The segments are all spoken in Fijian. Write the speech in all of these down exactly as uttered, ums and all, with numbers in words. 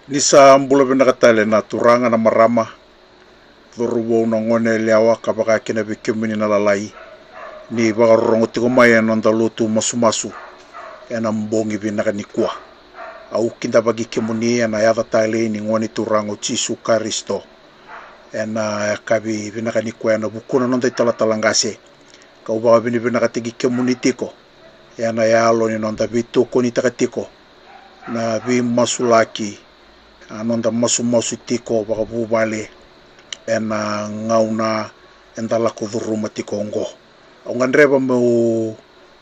Ni sa bula vinaka tale na turaga, na marama, cauravou, na gone yalewa, ka vaka kina vei kemuni na lalai ni vakarorogo tiko mai ena noda lotu masumasu ena bogi vinaka nikua. Au kidavaki kemuni ena yaca talei ni Gone Turaga o Jisu Karisito ena yakavi vinaka nikua ena vukuna noda italatala qase. Kau vakavinavinakataki kemuni tiko ena yalo ni noda veitokonitaka tiko na veimasulaki, a, noda masumasu tiko vakavuvale ena gauna eda lako curuma tiko oqo. Au gadreva meu,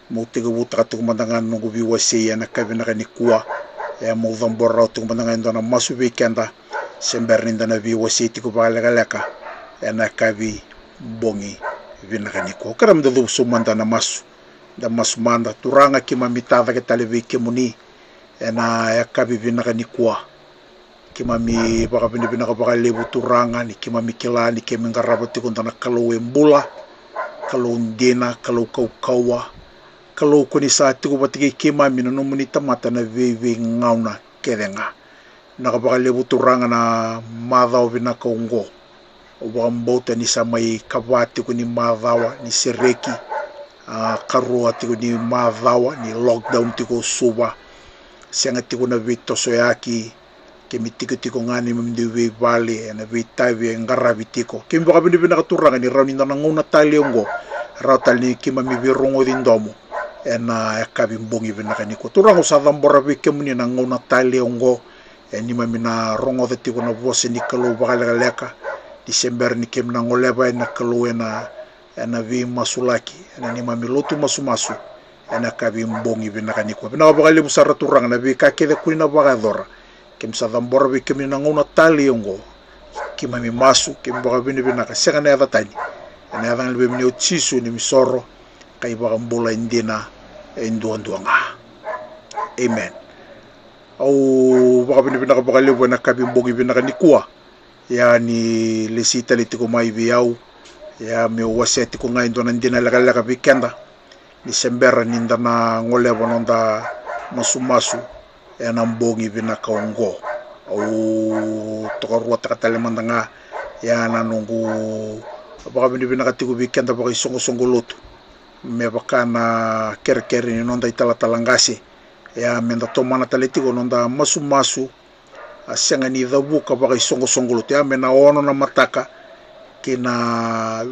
meu tekivutaka tiko mada ga na noqu veiwasei ena yakavi vinaka nikua. E, meu cabora rawa tiko mada ga e dua na masu vei keda se bera ni da na veiwasei tiko vakalekaleka ena yakavi bogi vinaka nikua. Au kerea meda cuva sobu mada na masu. Da masu mada. Turaga, keimami tacake tale vei kemuni ena yakavi vinaka nikua. Keimami vakavinavinaka vakalevu, Turaga, ni keimami kila ni keimami qarava tiko e dua na Kalou e bula, Kalou dina, Kalou kaukauwa, Kalou ko ni sa tiko vata kei keimami na nomuni tamata na veiveigauna kece ga. Vinaka vakalevu, Turaga, na macawa vinaka oqo. Au vakabauta ni sa mai ikava tiko ni macawa ni sereki, a, ikarua tiko ni macawa ni lockdown tiko o Suva. Sega tiko na veitosoyaki, keimami tikotiko ga, neimami dui veivale, ena veitavi e qaravi tiko. Keimami vakavinavinaka, Turaga, ni rawa ni da na gauna tale oqo, rawa tale ni keimami veirogoci domo ena yakavi bogi vinaka nikua. Turaga, au sa cabora vei kemuni na gauna tale oqo, e, neimami na rogoca tiko na vosa ni Kalou vakalekaleka, ni se bera ni keimami na goleva yani, na Kalou, ena, ena veimasulaki ena neimami lotu masumasu ena yakavi bogi vinaka nikua. Vinaka vakalevu sara, Turaga, na veika kece ko ni na vakayacora. Keimami sa cabora vei kemuni na gauna tale oqo. Keimami masu, keimami vakavinavinaka, sega na yaca tani, ena yaca ga ni Luvemuni o Jisu, neimami isoro ka iVakabula e dina e duadua ga. Amen. Au vakavinavinaka vakalevu ena yakavi bogi vinaka nikua. Ia ni lesi tale tiko mai vei au, ia meu wasea tiko ga e dua na dina lekaleka vei keda, ni se bera ni da na goleva noda masumasu ena bogi vinaka oqo. Au tokaruataka tale mada ga, ia, na noqu vakavinavinaka tiko vei keda vakaisoqosoqo lotu, me vaka na kerekere ni noda italatala qase. Ia, meda tomana tale tiko noda masumasu, a, sega ni cavuka vakaisoqosoqo lotu, ia, mai na ono na mataka ki na,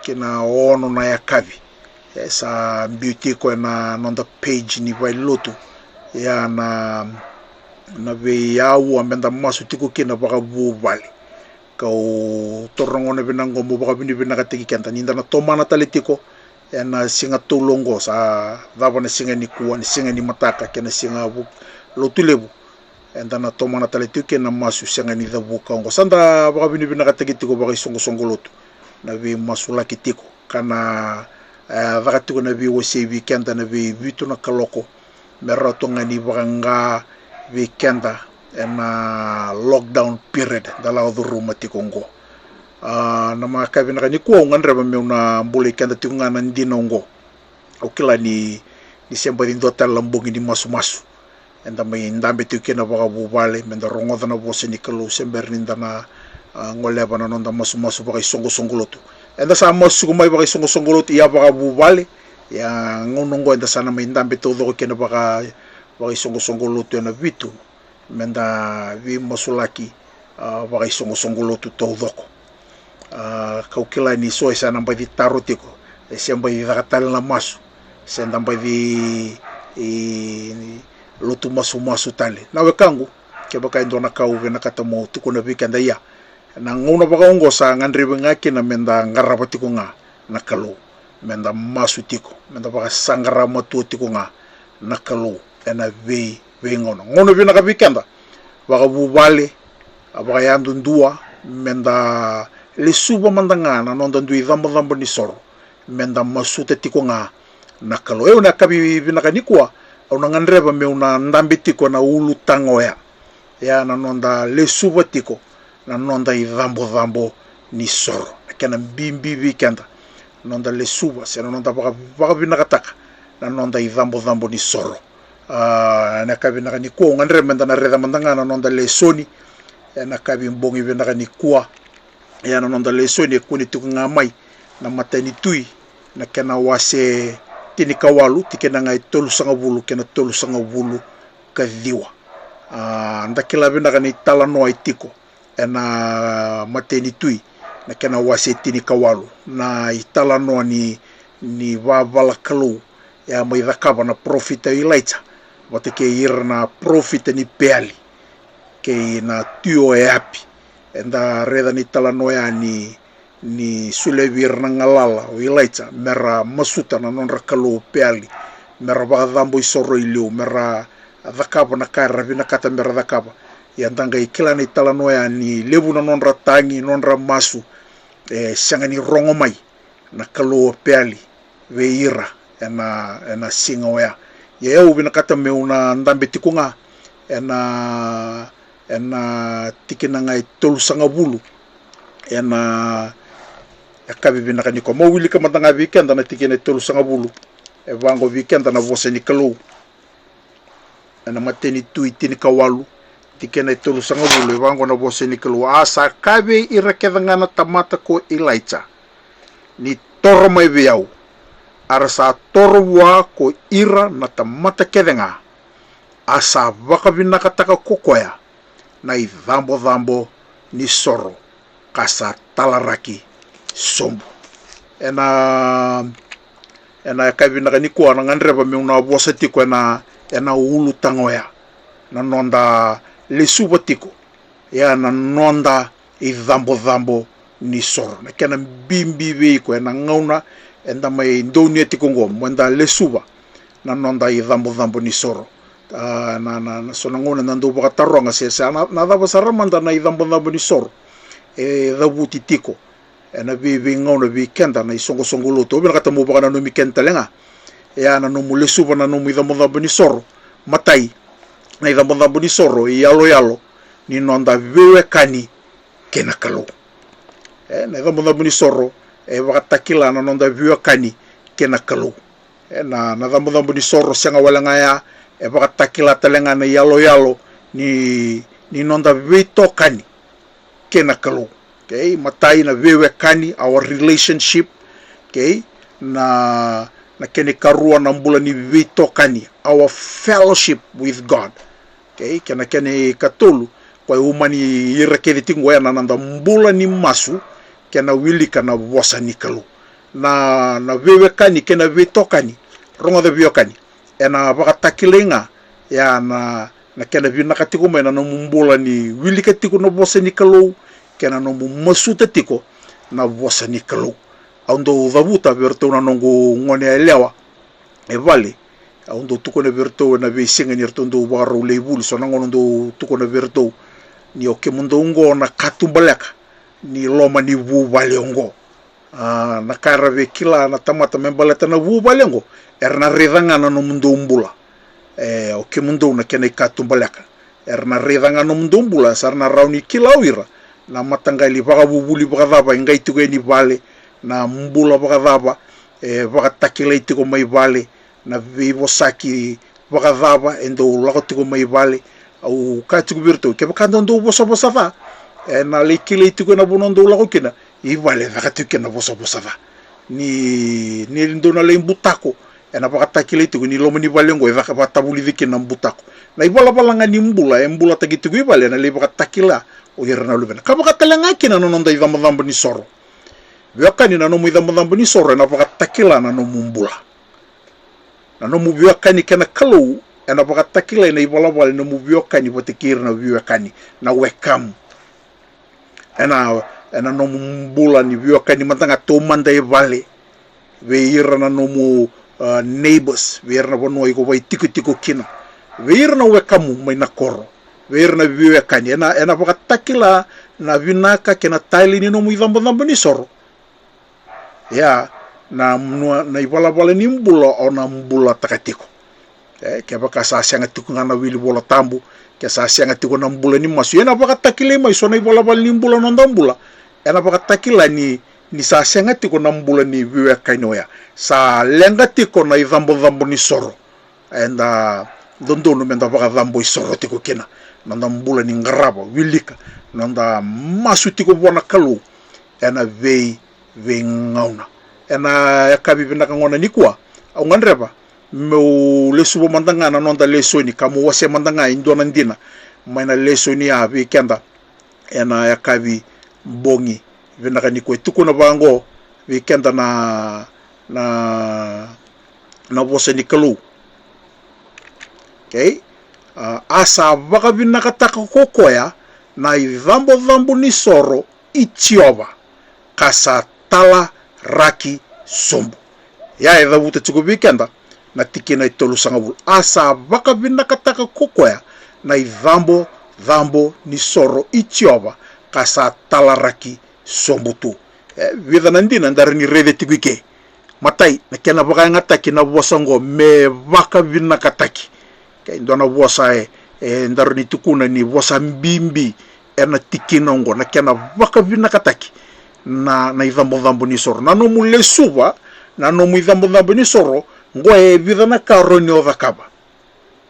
ki na ono na yakavi. E sa biu tiko ena noda page ni valenilotu, ia, na, na veiaua meda masu tiko kina vakavuvale. Kau taura na gauna vinaka oqo meu vakavinavinakataki keda ni da na tomana tale tiko ena siga tolu oqo, sa cava na siga nikua, na siga ni mataka kei na siga vu-, Lotulevu. Eda na tomana tale tiko kina na masu sega ni cavuka oqo. Sa da vakavinavinakataki tiko vakaisoqosoqo lotu na veimasulaki tiko ka na, e, caka tiko na veiwasei vei keda na veivitu na kaloko, me rawa tu ga ni vakaqa vei keda ena lockdown period da lako curuma tiko oqo. A, na yakavi vinaka nikua au gadreva meu na bulai keda tiko ga na dina oqo. Au kila ni, ni se baci dua tale na bogi ni masumasu eda mai dabe tiko kina vakavuvale, meda rogoca na vosa ni Kalou se bera ni da na, a, goleva na noda masumasu vakaisoqosoqo lotu. Eda sa masu tiko mai vakaisoqosoqo lotu, ia vakavuvale, ia gauna oqo eda sa na mai dabe taucoko kina vaka, vakaisoqosoqo lotu ena vitu, meda veimasulaki, a, vakaisoqosoqo lotu taucoko. A, kau kila ni so e sa na baci taro tiko, e se baci caka tale na masu, se da baci, e, lotu masumasu tale. Na wekaqu, kevaka e dua na ka au vinakata meu tukuna vei keda, ia, na gauna vakaoqo sa gadrevi ga kina meda qarava tiko ga na Kalou, meda masu tiko, meda vakasaqara matua tiko ga na Kalou ena vei, veigauna. Gauna vinaka vei keda vakavuvale, a, vakayadudua, meda lesuva mada ga na noda dui cabocabo ni soro, meda masuta tiko ga na Kalou. Io, na yakavi vinaka nikua au na gadreva meu na dabe tiko ena ulutaga oya. Ia, na noda lesuva tiko na noda icabocabo ni soro. Na kena bibi vei keda na noda lesuva se na noda vaka, vakavinakataka na noda icabocabo ni soro. A, na yakavi vinaka nikua au gadreva meda na raica mada ga na noda lesoni Ena kavi bogi vinaka nikua, ia na noda lesoni e kune tiko ga mai na Matai ni Tui, na kena wase tinikawalu, tikina ga e tolusagavulu kei na tolusagavulu ka ciwa. A, da kila vinaka ni talanoa e tiko ena Matai ni Tui, na kena wase tinikawalu, na italanoa ni, ni vavakalou e a mai cakava na parofita o Ilaija vata kei ira na parofita ni Peali kei na tui o Eapi. Eda raica na italanoa ya ni, ni solia vei ira na galala o Ilaija mera masuta na nodra kalou o Peali, mera vakacabo isoro i liu, mera cakava na ka era vinakata mera cakava. Ia da qai kila na italanoa ya ni levu na nodra tagi, nodra masu, e sega ni rogo mai na kalou o Peali vei ira ena, ena siga oya. Ia au vinakata meu na dabe tiko ga ena, ena tikina ga e tolusagavulu ena yakavi vinaka nikua. Meu wilika mada ga vei keda na tikina e tolusagavulu, e vaqo vei keda na vosa ni Kalou. Ena Matai ni Tui tinikawalu, tikina e tolusagavulu, e vaqo na vosa ni Kalou: A sa kaya vei ira kece ga na tamata ko Ilaija, ni toro mai vei au. A ra sa toro vua ko ira na tamata kece ga, a sa vakavinakataka ko koya na icabocabo ni soro, ka sa talaraki sobu. Ena, ena yakavi vinaka nikua na gadreva meu na vosa tiko ena, ena ulutaga oya, na noda lesuva tiko, ia na noda icabocabo ni soro. Na kena bibi vei iko ena gauna eda mai donuya tiko oqo, mo eda lesuva na noda icabocabo ni soro. A, na, na, na so na gauna eda dau vakataroga se, se na, na cava sara mada na icabocabo ni soro e cavuti tiko ena veiveigauna vei keda na isoqosoqo lotu. Au vinakata meu vakananumi keda tale ga, ia na nomu lesuva na nomu icabocabo ni soro. Matai, na icabocabo ni soro e yaloyalo ni noda veiwekani kei na Kalou. E, na icabocabo ni soro e vakatakila na noda veiwekani kei na Kalou. E, na, na cabocabo ni soro sega wale ga ya, e vakatakila tale ga na iyaloyalo ni, ni noda veitokani kei na Kalou. Okay? Matai na veiwekani, our relationship. Okay? Na, na kena ikarua na bula ni veitokani, our fellowship with God. Okay? Kei na kena ikatolu, koya e umani ira kece tiko oya na noda bula ni masu kei na wilika na vosa ni Kalou. Na, na veiwekani kei na veitokani, rogoca veiwekani, ena vakatakilai ga ya na, na kena vinaka tiko mai na nomu bula ni wilika tiko na vosa ni Kalou kei na nomu masuta tiko na vosa ni Kalou. Au dau cavuta vei iratou na noqu gone yalewa e vale. Au dau tukuna vei iratou ena veisiga ni ratou dau vakarau lai vuli, so na gauna au dau tukuna vei iratou ni o kemudou oqo na katubaleka ni loma ni vuvale oqo. A, na ka era via kila na tamata me baleta na vuvale oqo, era na raica ga na nomudou bula. E, o kemudou na kena ikatubaleka, era na raica ga na nomudou bula, sa ra na rawa ni kila o ira na mataqali vakavuvuli vakacava e qai tiko yani vale, na bula vakacava e vakatakilai tiko mai vale, na veivosaki vakacava e dau lako tiko mai vale. Au kaya tiko vei iratou, kevaka dou dau vosavosa ca, ena lai kilai tiko ena vanua dou lako kina, i vale e caka tiko kina na vosavosa ca. Ni, ni dou na lai butako, ena vakatakilai tiko ni loma ni vale oqo e caka, vakatavulici kina na butako. Na ivalavala ga ni bula e bulataki tiko i vale ena lai vakatakila o ira na luvena. Ka vaka tale ga kina na noda icabocabo ni soro. Veiwekani, na nomu icabocabo ni soro ena vakatakila na nomu bula. Na nomu veiwekani kei na Kalou ena vakatakilai na ivalavala ni nomu veiwekani vata kei ira na veiwekani, na wekamu. Ena, ena nomu bula ni veiwekani mada ga taumada e vale, vei ira na nomu, a, neighbors, vei ira na vanua iko vakaitikotiko kina, vei ira na wekamu mai na koro, vei ira na veiwekani. Ena, ena vakatakila na vinaka kei na talei ni nomu icabocabo ni soro. Ia, na, na ivalavala ni bula o na bulataka tiko. E, kevaka sa sega tiko ga na wili Vola Tabu, ke sa sega tiko na bula ni masu, ia ena vakatakilai mai so na ivalavala ni bula na noda bula. Ena vakatakila ni, ni sa sega tiko na bula ni veiwekani oya. Sa leqa tiko na icabocabo ni soro eda dodonu meda vakacabo isoro tiko kina. noda bula ni qarava, wilika, noda masu tiko vua na Kalou ena vei, veigauna. Ena yakavi vinaka gona nikua, au gadreva meu lesuva mada ga na noda lesoni, ka meu wasea mada ga e dua na dina mai na lesoni ya vei keda ena yakavi bogi vinaka nikua. E tukuna vaqo vei keda na, na, na vosa ni Kalou. Okay? A, a sa vakavinakataka ko koya na icabocabo ni soro i Jiova, ka sa talaraki sobu. Ia e cavuta tiko vei keda na tikina e tolusagavulu: A sa vakavinakataka ko koya na icabocabo ni soro i Jiova, ka sa talaraki sobu tu. E vica na dina eda rawa ni raica tiko i ke. Matai, na kena vakayagataki na vosa oqo, me vakavinakataki. Okay, dua na vosa e, e daru ni tukuna ni vosa bibi ena tikina oqo, na kena vakavinakataki na, na icabocabo ni soro. Na nomu lesuva na nomu icabocabo ni soro, oqo e vica na ka rawa ni o cakava.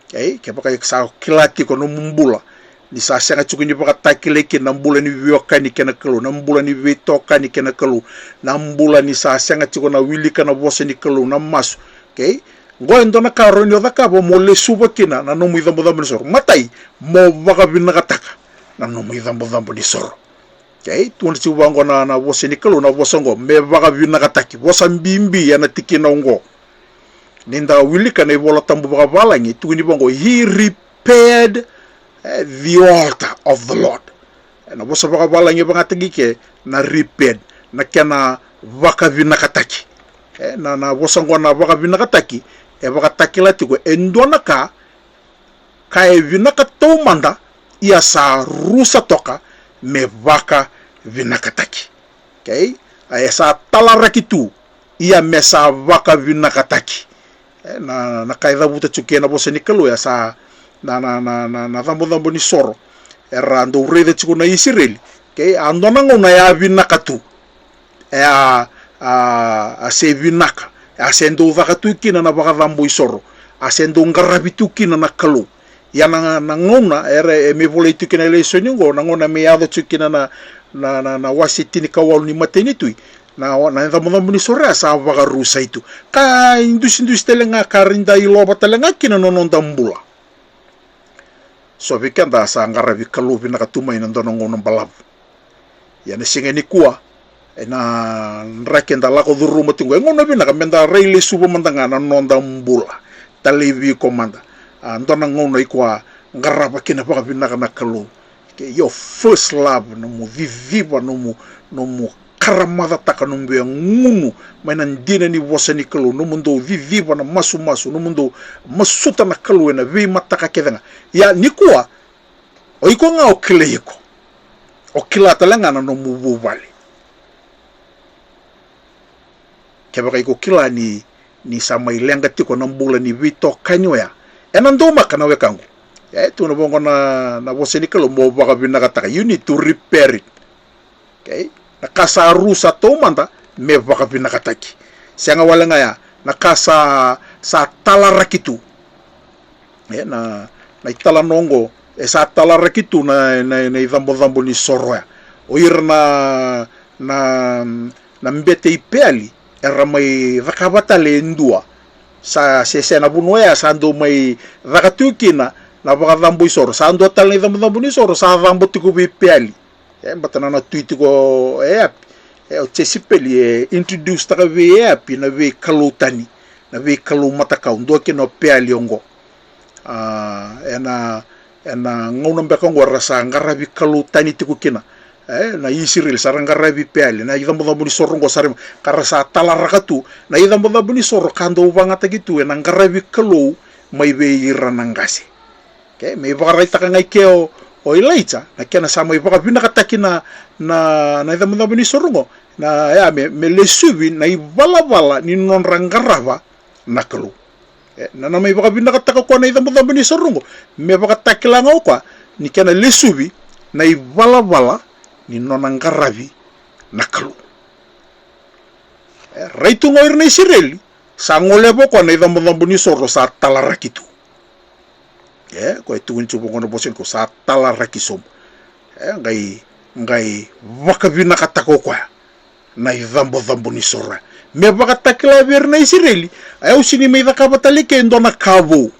Okay, kevaka e sa kila tiko na nomu bula ni sa sega tiko ni vakatakilai kina na bula ni veiwekani kei na Kalou, na bula ni veitokani kei na Kalou, na bula ni sa sega tiko na wilika na vosa ni Kalou, na masu. Okay? Oqo e dua na ka rawa ni o cakava mo lesuva kina na nomu icabocabo ni soro. Matai, mo vakavinakataka na nomu icabocabo ni soro. Okay? Tukuna tiko vaqo na, na vosa ni Kalou, na vosa oqo, me vakavinakataki. Vosa bibi ena tikina oqo. Ni da wilika na iVola Tabu vakavalagi, tukuni vaqo, he repaired, eh, the altar of the Lord. Eh, na vosa vakavalagi e vagataki ke na repaired, na kena vakavinakataki. Eh, na, na vosa oqo na vakavinakataki e vakatakila tiko e dua na ka ka e vinaka taumada, ia sa rusa toka me vakavinakataki. Okay? A, e sa talaraki tu, ia me sa vakavinakataki. E, na, na ka e cavuta tiko kei na vosa ni Kalou, e sa na, na, na, na, na cabocabo ni soro era dau raica tiko na Isireli. Okay? A dua na gauna e a vinaka tu, e a, a, a se vinaka, a se dau caka tu kina na vakacabo isoro, a se dau qaravi tu kina na Kalou. Ia na, na gauna era, e me volai tu kina e lesoni oqo, na gauna me yaco tu kina na, na, na, na wase tinikawalu ni Matai ni Tui, na, na cabocabo ni soro ya sa vakarusai tu. Ka idusidusi tale ga ka rawa ni da ilova tale ga kina na noda bula. So vei keda sa qaravi Kalou vinaka tu mai na dua na gauna balavu. Ia na siga nikua, ena draki eda lako curuma tiko, e gauna vinaka meda rai lesuva mada ga na noda bula. Talei vei iko mada, a, dua na gauna iko a qarava kina vakavinaka na Kalou. Ke your first love, nomu ciciva, nomu, nomu karamacataka, nomu via gunu mai na dina ni vosa ni Kalou, nomu dau ciciva na masumasu, nomu dau masuta na Kalou ena veimataka kece ga. Ia nikua, o iko ga o kilai iko, o kila tale ga na nomu vuvale. Kevaka iko kila ni, ni sa mai leqa tiko na bula ni veitokani oya, ena daumaka na wekaqu. E tukuna vaqo na, na vosa ni Kalou, mo vakavinakataka. You need to repair it. Okay? Na ka sa rusa taumada me vakavinakataki. Sega wale ga ya, na ka sa, sa talaraki tu. E, na, na italanoa oqo, e sa talaraki tu na, na, na icabocabo ni soro ya. O ira na, na, na bete i Peali era mai cakava tale e dua. Sa sese na vanua ya sa dau mai caka tu kina na vakacabo isoro. Sa dua tale na icabocabo ni soro sa cabo tiko vei Peali. E, baleta na nona tui tiko o Eapi. E, o Jesipeli e introduce taka vei Eapi na veikalou tani, na veikalou matakau, dua kina o Peali oqo. A, ena, ena gauna beka oqo era sa qaravi kalou tani tiko kina. E, na Isireli sa ra qaravi Peali, na icabocabo ni soro oqo sa ra, ka ra sa talaraka tu na icabocabo ni soro ka dau vagataki tu ena qaravi kalou mai vei ira na qase. Okay, me ivakaraitaka ga i ke o, o Ilaija na kena sa mai vakavinakataki na, na, na icabocabo ni soro oqo, na, ya, me, me lesuvi na ivalavala ni nodra qarava na Kalou. E, na, na mai vakavinakataka o koya na icabocabo ni soro oqo, me vakatakila ga o koya ni kena lesuvi na ivalavala ni nona qaravi na Kalou. E, rai tu ga o ira na Isireli, sa goleva o koya na icabocabo ni soro sa talaraki tu. E, koya e tukuni tiko vaqo na vosa ni Kalou, sa talaraki sobu. E, qai, qai vakavinakataka o koya na icabocabo ni soro ya. Me vakatakila vei ira na Isireli, e, au sega ni mai cakava tale e ke e dua na ka vou.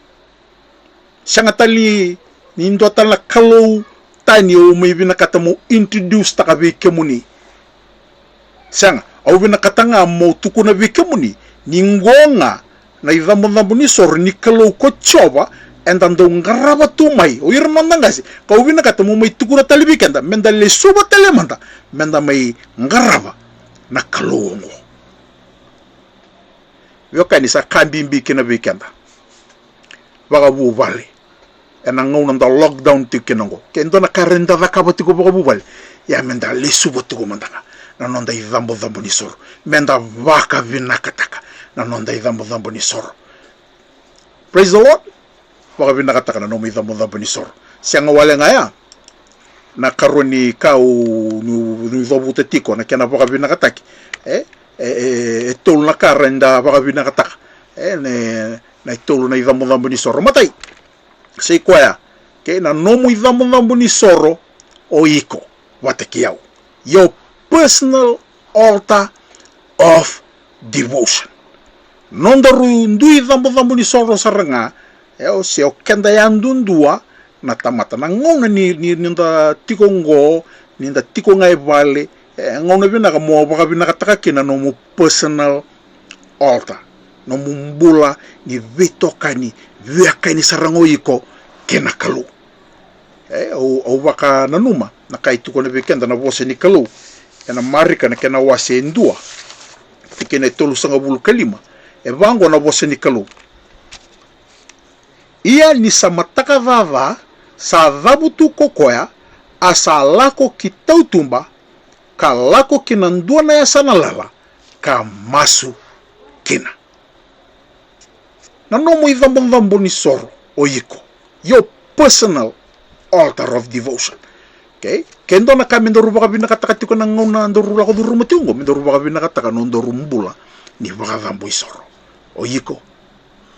Sega tale ni dua tale na kalou tani au mai vinakata meu introduce taka vei kemuni. Sega, au vinakata ga meu tukuna vei kemuni ni qo ga na icabocabo ni soro ni Kalou ko Jiova, eda dau qarava tu mai o ira na noda qase. Kau vinakata meu mai tukuna tale vei keda, meda lesuva tale mada, meda mai qarava na Kalou oqo. Veiwekani, sa ka bibi kina vei keda vakavuvale ena gauna da lockdown tiko kina oqo. Ke dua na ka eda cakava tiko vakavuvale, ia meda lesuva tiko mada ga na noda icabocabo ni soro, meda vakavinakataka na noda icabocabo ni soro. Praise the Lord. Vakavinakataka na nomu icabocabo ni soro. Sega wale ga ya, na karua ni ka au, niu, niu cavuta tiko na kena vakavinakataki. E, e, e, e tolu na ka eda vakavinakataka. E, ne, na itolu na icabocabo ni soro. Matai, sa i koya, okay, na nomu icabocabo ni soro o iko vata kei au. Your personal altar of devotion. Nodaru dui cabocabo ni soro sara ga, e, o se o keda yadudua na tamata. Na gauna ni, ni, ni da tiko oqo, ni da tiko ga e vale, e gauna vinaka mo vakavinakataka kina na nomu personal altar, nomu bula ni veitokani, veiwekani sara ga o iko kei na Kalou. E, au, au vakananuma na ka e tukuna vei keda na vosa ni Kalou ena Marika na kena wase e dua, tikina e tolusagavulu ka lima. E vaqo na vosa ni Kalou: Ia ni sa mataka caca sa cavutu ko koya, a sa lako ki tautuba, ka lako ki na dua na yasana lala, ka masu kina. Na nomu icabocabo ni soro o iko, your personal altar of devotion. Okay? Ke dua na ka me daru vakavinakataka tiko na gauna daru lako curuma tiko oqo, me daru vakavinakataka nodaru bula ni vakacabo isoro. O iko,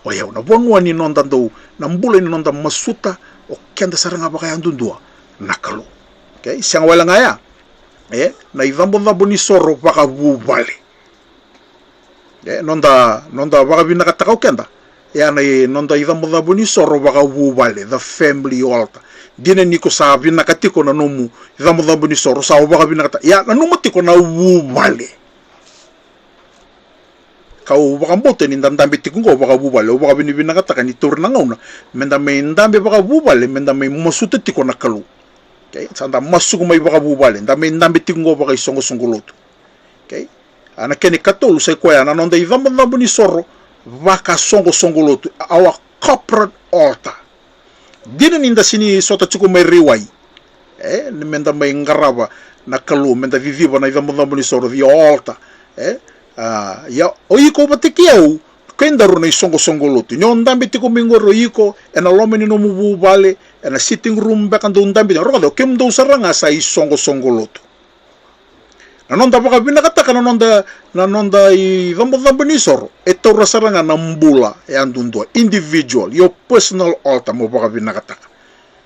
o yau, na vanua ni noda dau, na bula ni noda masuta o keda sara ga vakayadudua na Kalou. Okay? Sega wale ga ya, e, na icabocabo ni soro vakavuvale. E, noda, noda vakavinakataka o keda. Ia na i, noda icabocabo ni soro vakavuvale, the family altar. Dina ni ko sa vinaka tiko na nomu icabocabo ni soro, sa o vakavinakataka. Ia nanuma tiko na vuvale. Kau vakabauta ni da dabe tiko oqo vakavuvale, au vakavinavinakataka ni tauri na gauna me da mai dabe vakavuvale, me da mai masuta tiko na Kalou. Okay? Sa da masuku mai vakavuvale, da mai dabe tiko oqo vakaisoqosoqo lotu. Okay? A na kena ikatolu sa i koya na noda icabocabo ni soro vakasoqosoqo lotu, our corporate altar. Dina ni da sega ni sota tiko mai Raiwai, e, ni me da mai qarava na Kalou, me da ciciva na icabocabo ni soro, the altar. E, a, ia o iko vata kei au, kei daru na isoqosoqo lotu, ni o dabe tiko mai qori o iko ena loma ni nomu vuvale, ena sitting room beka dou dabe tiko, rogoca, o kemudou sara ga sa isoqosoqo lotu. Na noda vakavinakataka na noda, na noda icabocabo ni soro e taura sara ga na bula yadudua, individual, your personal altar mo vakavinakataka.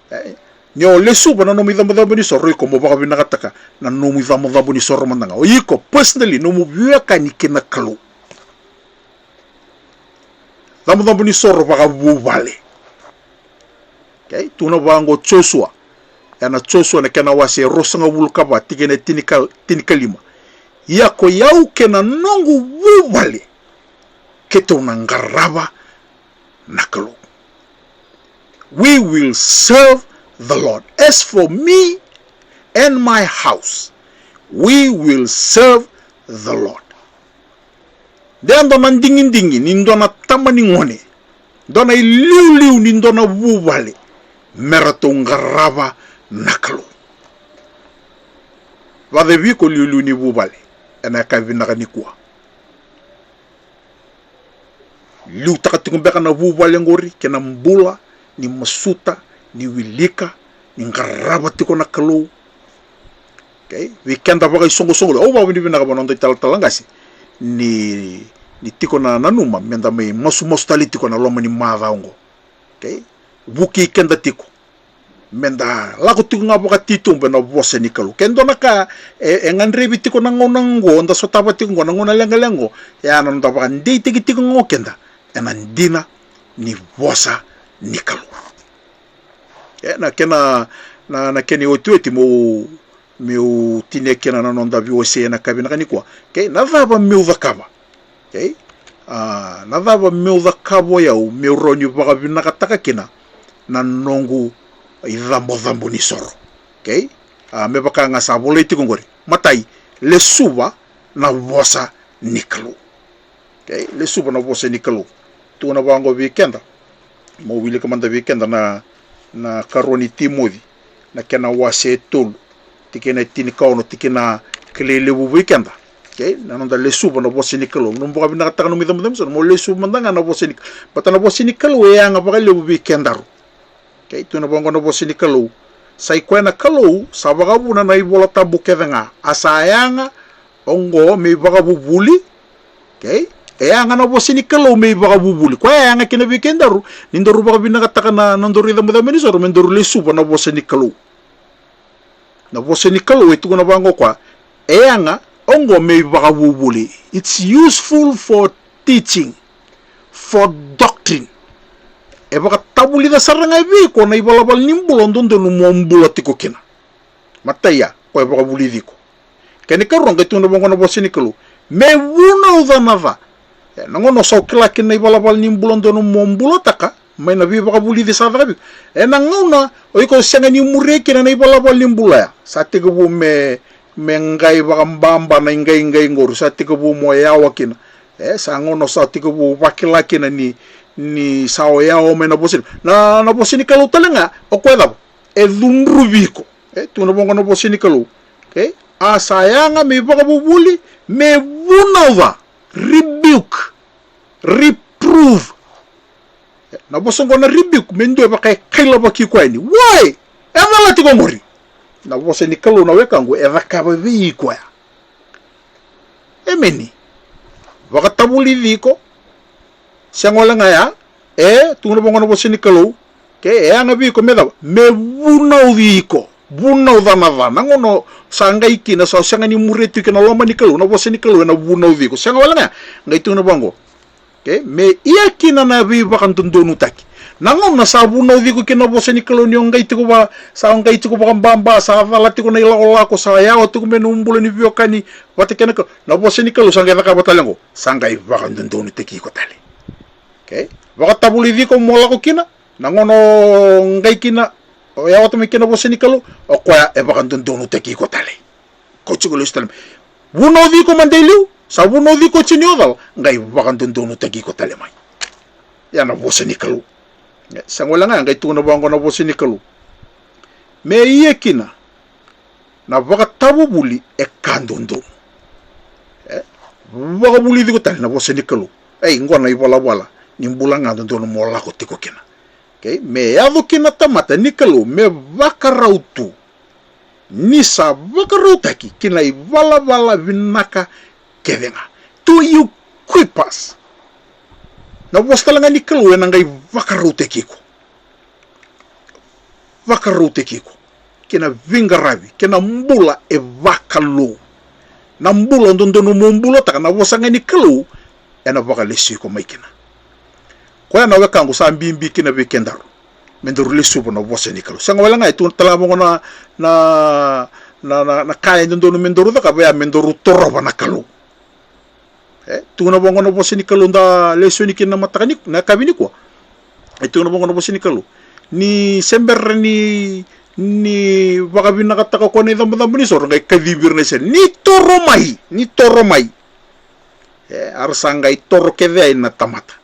E, ni o lesuva na nomu icabocabo ni soro, iko mo vakavinakataka na nomu icabocabo ni soro mada ga o iko personally, nomu veiwekani kei na Kalou. Cabocabo ni soro vakavuvale. Okay? Tukuna vaqo o Josua, ena Josua na kena wase e ruasagavulu ka va, tikina e tinika, tinikalima: Ia ko i au kei na noqu vuvale, keitou na qarava na Kalou. We will serve the Lord. As for me and my house, we will serve the Lord. De a dua na digidigi ni dua na tama ni gone, dua na iliuliu ni dua na vuvale, me ratou qarava na Kalou. Vakaevei iko liuliu ni vuvale ena yakavi vinaka nikua? Liutaka tiko beka na vuvale oqori kei na bula ni masuta, ni wilika, ni qarava tiko na Kalou? Okay? Vei keda vakaisoqosoqo, au vakavinavinaka vua na noda italatala qase ni, ni tiko na nanuma me da mai masumasu tale tiko na loma ni macawa oqo. Okay? vukei keda tiko me da lako tiko ga vakatitobu ena vosa ni Kalou. Ke dua na ka e, e gadrevi tiko na gauna oqo da sotava tiko oqo, na gauna leqaleqa oqo, e a na noda vakadeitaki tiko ga o keda ena dina ni vosa ni Kalou. E, na kena, na, na kena iotioti meu, meu tinia kina na noda veiwasei ena ka vinaka nikua. Okay, na cava meu cakava? Okay? A, na cava meu cakava o yau meu rawa ni vakavinakataka kina na noqu icabocabo ni soro? Okay? A, me vaka ga sa volai tiko oqori. Matai, lesuva na vosa ni Kalou. Okay? Lesuva na vosa ni Kalou. Tukuna vaqo vei keda. Mo wilika mada vei keda na, na karua ni Timoci, na kena wase e tolu, tikina e tinikaono, tikina kilai levu vei keda. Okay? Na noda lesuva na vosa ni Kalou. Nomu vakavinakataka nomu icabocabo ni soro, mo lesuva mada ga na vosa ni Kalou. Baleta na vosa ni Kalou e yaga vakalevu vei kedaru. Okay, tukuna vaqo na vosa ni Kalou. Sa i koya na Kalou sa vakavuna na iVola Tabu kece ga, a sa yaga oqo me ivakavuvuli. Okay? E yaga na vosa ni Kalou me ivakavuvuli. Koya e yaga kina vei kedaru ni daru vakavinakataka na, na nodaru icabocabo ni soro, me daru lesuva na vosa ni Kalou. Na vosa ni Kalou e tukuna vaqo o koya, e yaga oqo me ivakavuvuli. It's useful for teaching, for doctrine. E vakatavulica sara ga vei iko na ivalavala ni bula dodonu mo bula tiko kina. Matai ya, koya e vakavulici iko. Kena ikarua, qai tukuna vaqo na vosa ni Kalou, me vunauca na ca. E, na gauna o sa kila kina na ivalavala ni bula dodonu mo bulataka, mai na veivakavulici sa caka vei iko. Ena gauna o iko sega ni muria kina na ivalavala ni bula ya, sa tekivu me, me qai vakababa na iqaiqai qori, sa tekivu mo yawa kina. E, sa gauna o sa tekivu vakila kina ni, ni sa o yawa mai na vosa ni, na, na vosa ni Kalou tale ga, o koya cava? E cudruvi iko. E, tukuna vaqo na vosa ni Kalou. Okay? A sa yaga me ivakavuvuli, me vunauca, rebuke, reprove. Na vosa oqo na rebuke, me dua e vaka e kailavaki koya yani. Wai! E cala tiko oqori. Na vosa ni Kalou, na wekaqu, e cakava vei iko ya. Emeni. Vakatavulici iko. Sega wale ga ya. E, tukuna vaqo na vosa ni Kalou. Okay, e yaga vei iko me cava? Me vunauci iko. Vunauca na ca. Na gauna o sa qai kina, sa sega ni muria tiko kina na loma ni Kalou, na vosa ni Kalou ena vunauci iko. Sega wale ga ya. Qai tukuna vaqo. Okay? Me ia kina na veivakadodonutaki. Na gauna sa vunauci iko kina na vosa ni Kalou ni o qai tiko va, sa o qai tiko vakababa, sa cala tiko na ilakolako, sa yawa tiko mai na nomu bula ni veiwekani vata kei na Kalou. Na vosa ni Kalou sa qai cakava tale oqo, sa qai vakadodonutaki iko tale. Okay? Vakatavulici iko mo lako kina, na gauna o qai kina, o yawata mai kina na vosa ni Kalou, o koya e vakadodonutaki iko tale. Kauti iko lesu tale mai. Vunauci iko mada i liu, sa vunauci iko tiko ni o cala, qai vakadodonutaki iko tale mai. Ya na vosa ni Kalou. E, sega wale ga ya, qai tukuna vaqo na vosa ni Kalou. Me ia kina na vakatavuvuli e ka dodonu. E, vakavulici iko tale na vosa ni Kalou. Ei, qo na ivalavala ni bula ga dodonu mo lako tiko kina. Okay? Me yaco kina na tamata ni Kalou me vakarau tu. Ni sa vakarautaki ki na ivalavala vinaka kece ga. To equip us. Na vosa tale ga ni Kalou ena qai vakarautaki iko. Vakarautaki iko ki na veiqaravi, ki na bula e vakalou. Na bula dodonu mo bulataka, na vosa ga ni Kalou ena vakalesui iko mai kina. Koya na wekaqu sa bibi kina vei kedaru me daru lesuva na vosa ni Kalou. Sega wale ga, e tukuna tale ga vaqo na, na, na, na, na ka e dodonu me daru cakava ya me daru torova na Kalou. E, tukuna vaqo na vosa ni Kalou da lesoni kina na mataka ni, na yakavi nikua. E tukuna vaqo na vosa ni Kalou. Ni se bera ni, ni vakavinakataka o koya na icabocabo ni soro, qai kacivi ira na Isireli. Ni toro mai, ni toro mai. E, a ra sa qai toro kece yani na tamata.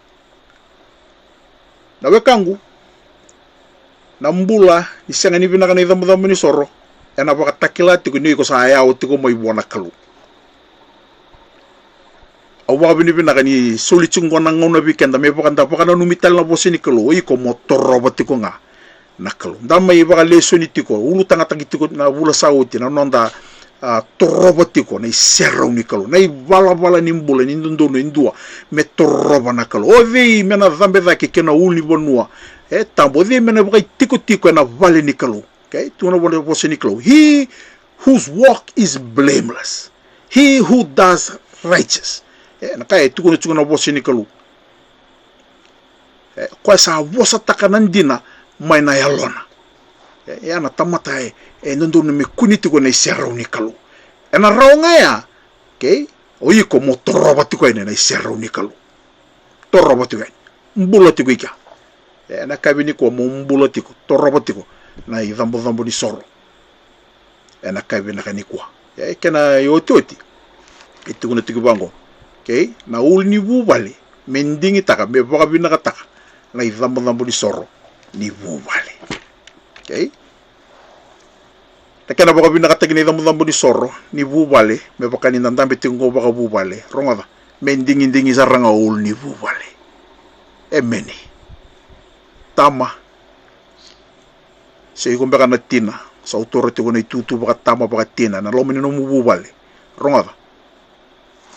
Na wekaqu, na bula ni sega ni vinaka na icabocabo ni soro, ena vakatakila tiko ni o iko sa yawa tiko mai vua na Kalou. Au vakavinavinaka ni soli tiko qo na gauna vei keda me vaka da vakananumi tale na vosa ni Kalou, o iko mo torova tiko ga na Kalou. Da mai vakalesoni tiko, ulutagataki tiko na vula sa oti na noda a, torova tiko na iserau ni Kalou, na ivalavala ni bula ni dodonu e dua me torova na Kalou. O cei me na cabe cake kei na ulunivanua e tabu? O cei me na vakaitikotiko ena vale ni Kalou? Okay? Tukuna na vosa ni Kalou, he whose walk is blameless, he who does righteous. E, na ka e tukuna tiko na vosa ni Kalou. E, koya sa vosataka na dina mai na yalona. E, ya na tamata e, e dodonu me kune tiko na iserau ni Kalou. Ena rawa ga ya, okay? O iko mo torova tiko yani na iserau ni Kalou. Torova tiko yani. Bula tiko i kea. E, ena yakavi nikua mo bula tiko, torova tiko na icabocabo ni soro. Ena yakavi vinaka nikua. E, kena iotioti, e tukuna tiko vaqo. Okay? Na ulunivuvale me digitaka, me vakavinakataka na icabocabo ni soro ni vuvale. Okay? Na kena vakavinakataki na icabocabo ni soro ni vuvale, me vaka ni da dabe tiko qo vakavuvale, rogoca, me digidigi sara ga o ulunivuvale. Emeni. Tama, se iko beka na tina, sa o taura tiko na itutu vakatama, vakatina ena loma ni nomu vuvale. Rogoca,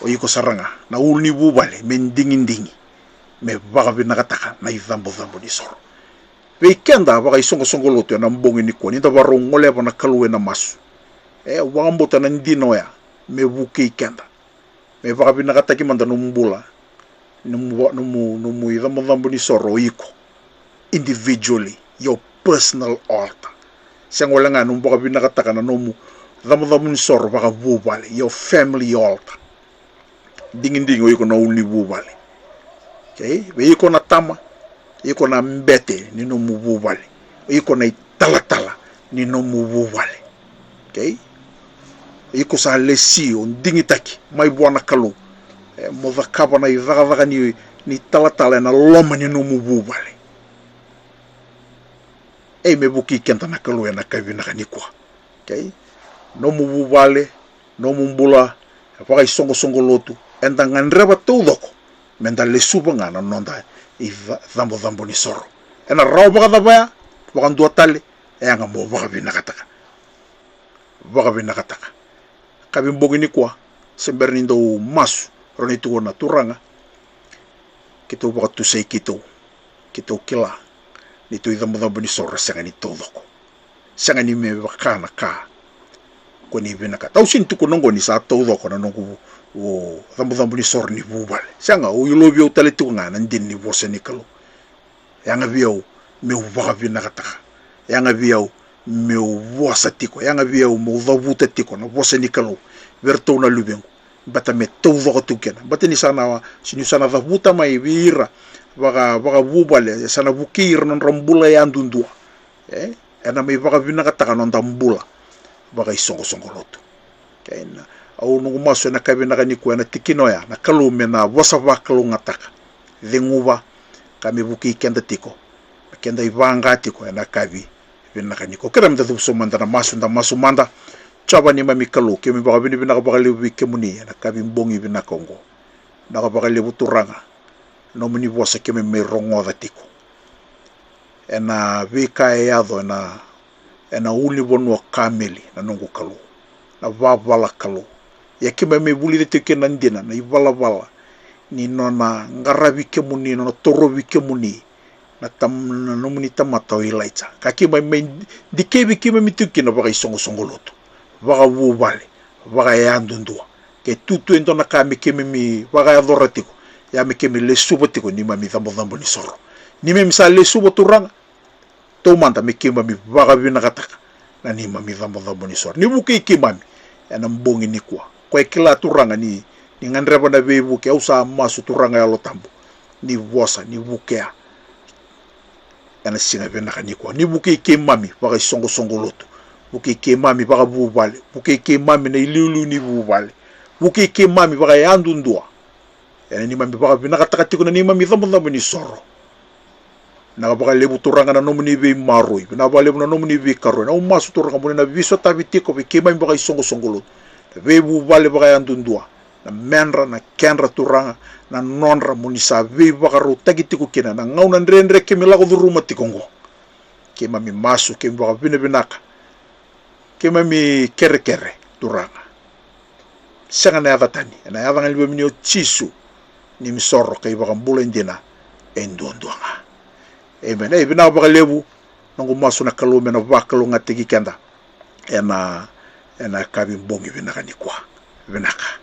o iko sara ga na ulunivuvale me digidigi, me vakavinakataka na icabocabo ni soro. Vei keda vakaisoqosoqo lotu ena bogi nikua, ni da vakarau goleva na Kalou ena masu, e, au vakabauta na dina oya me vukei keda. Me vakavinakataki mada nomu bula, nomu, nomu, nomu icabocabo ni soro o iko, individually, your personal altar. Sega wale ga nomu vakavinakataka na nomu icabocabo ni soro vakavuvale, your family altar. Digidigi o iko na ulunivuvale. Okay? Vei iko na tama, iko na bete ni nomu vuvale, iko na italatala ni nomu vuvale. Okay? Iko sa lesi, o digitaki mai vua na Kalou, e, mo cakava na icakacaka ni, ni talatala ena loma ni nomu vuvale. Ei, me vukei keda na Kalou ena yakavi vinaka nikua. Okay? Nomu vuvale, nomu bula vakaisoqosoqo lotu, eda gadreva taucoko meda lesuva ga na noda ica-, cabocabo ni soro. Ena rawa vakacava ya? Vakadua tale, e yaga mo vakavinakataka. Vakavinakataka. Yakavi bogi nikua, se bera ni dau masu, rawa ni tukuna, Turaga, keitou vakatusai keitou, keitou kila ni tou icabocabo ni soro sega ni taucoko. Sega ni me vaka na ka ko ni vinakata. Au sega ni tukuna oqo ni sa taucoko na noqu, o, cabocabo ni soro ni vuvale. Sega, au ilovi au tale tiko ga na dina ni vosa ni Kalou. Yaga vei au meu vakavinakataka. Yaga vei au meu vosa tiko. Yaga vei au meu cavuta tiko na vosa ni Kalou vei iratou na luvequ. Bata me taucoko tu kina. Bata ni sa na, ni sa na cavuta mai vei ira vaka, vakavuvale, sa na vukei ira na nodra bula yadudua. E, ena mai vakavinakataka noda bula vakaisoqosoqo lotu. Okay, na, au noqu masu ena yakavi vinaka nikua ena tikina oya, na Kalou me na vosa vakalougatataka, ceguva, ka me vukei keda tiko, me keda ivaqa tiko ena yakavi vinaka nikua. Kerea meda cuva sobu mada na masu, da masu mada. Jiova neimami Kalou, keimami vakavinavinaka vakalevu vei kemuni ena yakavi bogi vinaka oqo. Vinaka vakalevu Turaga, nomuni vosa keimami mai rogoca tiko. Ena veika e yaco ena, ena ulunivanua o Kameli, na noqu Kalou, na vavala Kalou. Ia keimami mai vulica tiko kina na dina, na ivalavala ni nona qaravi kemuni, nona torovi kemuni na tam-, na nomuni tamata o Ilaija. Ka keimami mai dikevi keimami tiko kina vakaisoqosoqo lotu, vakavuvale, vakayadudua. Ke tu tu e dua na ka me keimami vakayacora tiko, ia me keimami lesuva tiko neimami cabocabo ni soro. Neimami sa lesuva Turaga, taumada me keimami vakavinakataka na neimami cabocabo ni soro. Ni vukei keimami ena bogi nikua. Ko e kila Turaga ni, ni gadreva na veivuke, au sa masu Turaga Yalo Tabu, ni vosa, ni vukea ena siga vinaka nikua. Ni vukei keimami vakaisoqosoqo lotu. Vukei keimami vakavuvale. Vukei keimami na iliuliu ni vuvale. Vukei keimami vakayadudua ena neimami vakavinakataka tiko na neimami cabocabo ni soro. Vinaka vakalevu Turaga na nomuni veimaroroi, vinaka vakalevu na nomuni veikaroni. Au masu Turaga mo ni na veisotavi tiko vei keimami vakaisoqosoqo lotu, na veivuvale vakayadudua, na medra, na kedra Turaga, na nodra, mo ni sa veivakarautaki tiko kina ena gauna dredre keimami lako curuma tiko oqo. Keimami masu, keimami vakavinavinaka, keimami kerekere Turaga. Sega na yaca tani, ena yaca ga ni vamini o Jisu, ni mi soro ka ivakabula dina e duadua ga. Amen. Ei, vinaka vakalevu. Noqu masu na Kalou me na vakalougatataki keda ena, ena yakavi bogi vinaka nikua. Vinaka.